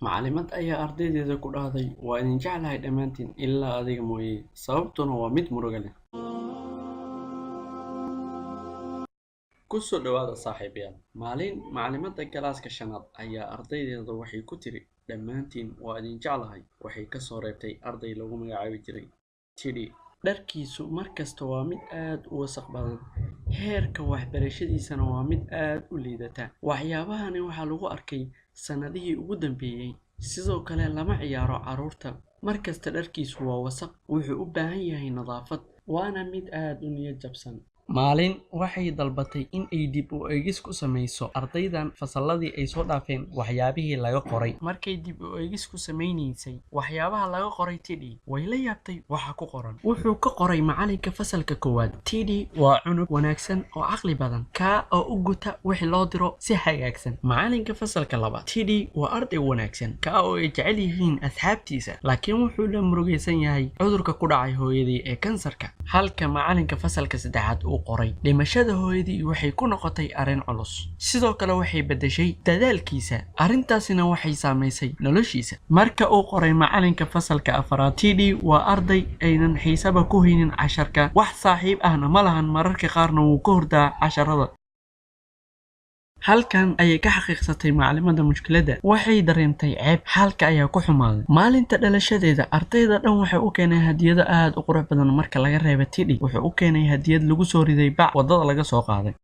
Macallimad ayaa ardaydeeda ku dhahday, "Waa idin jeclahay dhammaantiin ilaa adiga mooye, sababtuna waa mid murugo leh." Ku soo dhawaada saaxiibayaal. Maalin macallimadda galaaska shanaad ayaa ardaydeeda waxay ku tiri, "Dhammaantiin waa idin jeclahay." Waxay ka soo reebtay arday lagu magacaabi jiray Tiddy. Dharkiisu mar kasta waa mid aad u wasakh badan, heerka waxbarashadiisana waa mid aad u liidata. Waxyaabahani waxaa lagu arkay sannadihii ugu dambeeyay. Sidoo kale lama ciyaaro carruurta. Mar kasta dharkiisu waa wasakh, wuxuu u baahan yahay nadaafad, waana mid aad u niyad jabsan. Maalin waxay dalbatay in ay dib u eegis ku sameyso ardaydan fasalladii ay soo dhaafeen waxyaabihii laga qoray. Markay dib u eegis ku sameynaysay waxyaabaha laga qoray Tiddy, way la yaabtay waxa ku qoran. Wuxuu ka qoray macalinka fasalka koowaad. Tiddy waa cunug wanaagsan oo caqli badan, kaa oo u guta wixii loo diro si hagaagsan. Macalinka fasalka labaad. Tiddy waa arday wanaagsan, kaa oo ay jecel yihiin asxaabtiisa, laakiin wuxuu la murugaysan yahay cudurka ku dhacay hooyadii ee kansarka. Halka macalinka fasalka saddexaad uu qoray dhimashada hooyadii waxay ku noqotay arrin culus. Sidoo kale waxay beddeshay dadaalkiisa, arrintaasina waxay saamaysay noloshiisa. Marka uu qoray macalinka fasalka afraad, Tiddy waa arday aynan xiisaba ku haynin casharka, wax saaxiib ahna ma lahan, mararka qaarna wuu ka hordaa casharada. Halkan ayay ka xaqiiqsatay macallimadda mushkiladda. Waxay dareentay ceeb, xaalka ayaa ku xumaaday. Maalinta dhalashadeeda, ardayda dhan waxay u keeneen hadiyado aad u qurux badan marka laga reebo Tiddy. Wuxuu u keenay hadiyad lagu soo riday bac waddada laga soo qaaday.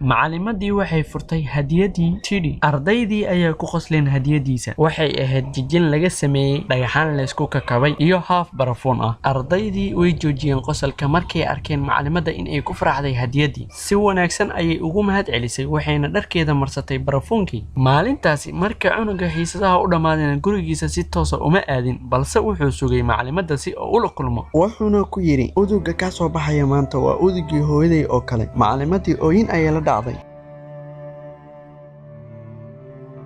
Macallimaddii waxay furtay hadiyaddii Tiddy. Ardaydii ayaa ku qosleen hadiyadiisa. Waxay ahayd jijin laga sameeyey dhagaxaan laysku kakabay iyo haaf barafuun ah. Ardaydii way joojiyeen qosolka markay arkeen macallimadda in ay ku faraxday hadiyaddii. Si wanaagsan ayay ugu mahad celisay, waxayna dharkeeda marsatay barafuunkii. Maalintaasi marka cunuga xiisadaha u dhammaadeen, gurigiisa si toosa uma aadin, balse wuxuu sugay macallimadda si uu ula kulmo. Wuxuuna ku yidhi, "Udugga ka soo baxaya maanta waa udugii hooyaday oo kale." Macallimaddii ooyin ayay la dhacday.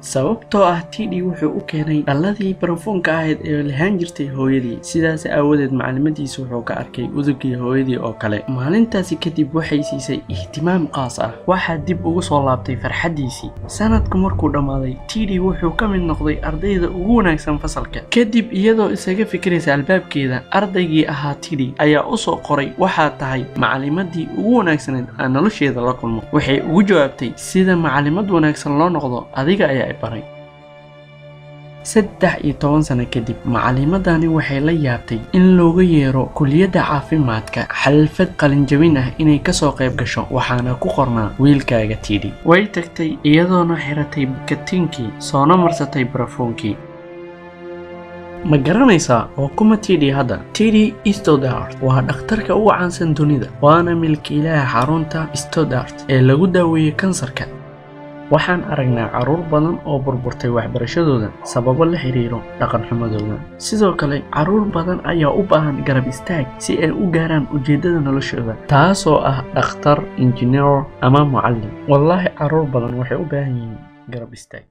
Sababtoo ah Tiddy wuxuu u keenay dhaladii barafuunka ahayd ee lahaan jirtay hooyadii. Sidaas aawadeed macallimadiisa wuxuu ka arkay udugii hooyadii oo kale. Maalintaasi kadib waxay siisay ihtimaam qaas ah. Waxaa dib ugu soo laabtay farxaddiisii. Sanadku markuu dhammaaday, Tiddy wuxuu ka mid noqday ardayda ugu wanaagsan fasalka. Kadib iyadoo isaga fikiraysa albaabkeeda, ardaygii ahaa Tiddy ayaa u soo qoray, "Waxaad tahay macallimadii ugu wanaagsanayd aan nolosheeda la kulmo." Waxay ugu jawaabtay, "Sida macallimad wanaagsan loo noqdo adiga ayaa i baray." 13 sano kadib, macallimadani waxay la yaabtay in looga yeero kulliyadda caafimaadka xaflad qalinjabin ah inay kasoo qayb gasho, waxaana ku qornaa wiilkaaga Tiddy. Way tagtay iyadoona xiratay katiinkii, soona marsatay barafuunkii. Ma garanaysaa oo kuma Tiddy hadda? Tiddy Stoddart waa dhakhtarka ugu caansan dunida, waana milkiilaha xarunta Stoddart ee lagu daaweeyo kansarka. Waxaan aragnaa carruur badan oo burburtay waxbarashadooda sababo la xiriiro dhaqan xumadooda. Sidoo kale, carruur badan ayaa u baahan garab istaag si ay u gaaraan ujeeddada noloshooda, taasoo ah dhakhtar, injineer ama mucallim. Wallaahi, carruur badan waxay u baahan yihiin garab istaag.